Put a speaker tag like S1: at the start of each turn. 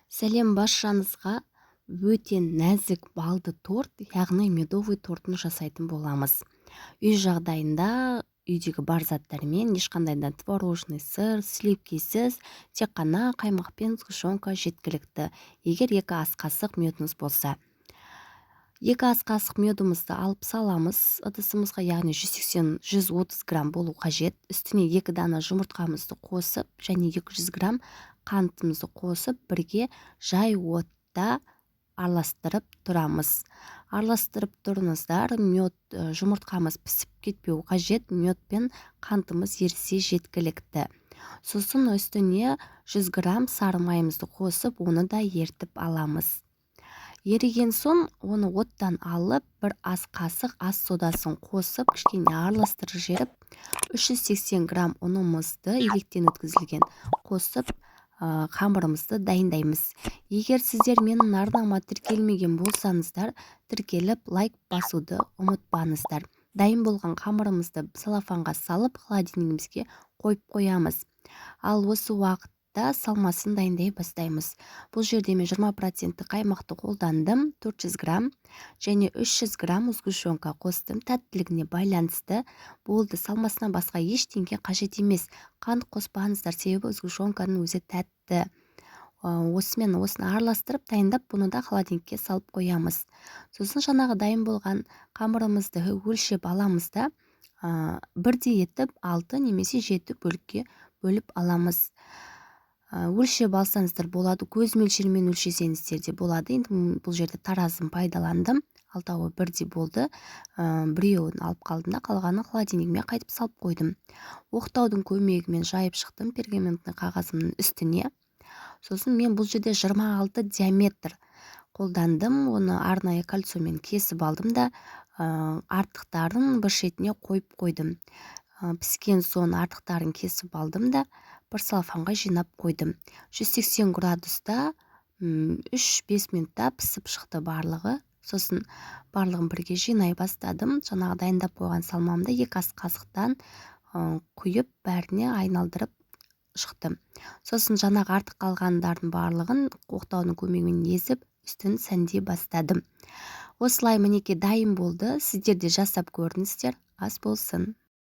S1: Сәлем баршаңызға! Өте нәзік балды торт, яғни медовый тортын жасайтын боламыз. Үй жағдайында, үйдегі бар заттармен, ешқандай да творожный сыр, сливкисіз, тек қана қаймақ пен сгущенка жеткілікті. Егер 2 ас қасық медіңіз болса. 2 ас қасық медімізді алып саламыз ыдысымызға, яғни 180-130 грамм болу қажет. Үстіне 2 дана жұмыртқамызды қосып және 200 грамм қантымызды қосып, бірге жай отта араластырып тұрамыз. Араластырып тұрыңыздар, мед, жұмыртқамыз пісіп кетпеу қажет, мед пен қантымыз ерісе жеткілікті. Сосын үстіне 100 грамм сары майымызды қосып, оны да ертіп аламыз. Еріген соң оны оттан алып, 1 ас қасық ас содасын қосып, кішкене араластырып жіберіп, 380 грамм ұнымызды електен өткізілген қосып, қамырымызды дайындаймыз. Егер сіздер менің арнама тіркелмеген болсаңыздар, тіркеліп, лайк басуды ұмытпаңыздар. Дайын болған қамырымызды целлофанға салып, холодильнигімізге қойып қоямыз. Ал осы уақытта салмасын дайындай бастаймыз. Бұл жерде мен 20% қаймақты қолдандым, 400 грамм және 300 грамм сгущенка қостым. Тәттілігіне байланысты болды. Салмасынан басқа ештеңе қажет емес. Қант қоспаңыздар, себебі сгущенканың өзі тәтті. Осымен осыны араластырып, дайындап, бұны да холодильникке салып қоямыз. Сосын жаңағы дайын болған қамырымызды өлшеп аламыз да, бірдей етіп 6 немесе 7 бөлікке бөліп аламыз. Өлшеп алсаңыздар болады, көз мөлшерімен өлшесеңіздер де болады. Енді бұл жерде таразын пайдаландым, алтауы бірдей болды. Біреуін алып қалдым да, қалғанын холодильнигіме қайтып салып қойдым. Оқтаудың көмегімен жайып шықтым пергаментный қағазымның үстіне. Сосын мен бұл жерде 26 диаметр қолдандым, оны арнайы кольцомен кесіп алдым да, артықтарын бір шетіне қойып қойдым. Піскен соң артықтарын кесіп алдым да, бір целлофанға жинап қойдым. 180 градуста 3-5 минутта пісіп шықты барлығы. Сосын барлығын бірге жинай бастадым. Жаңағы дайындап қойған салмамды 2 ас қасықтан құйып, бәріне айналдырып шықтым. Сосын жаңағы артық қалғандардың барлығын оқтаудың көмегімен езіп, үстін сәндей бастадым. Осылай, мінекей, дайын болды. Сіздер де жасап көріңіздер. Ас болсын!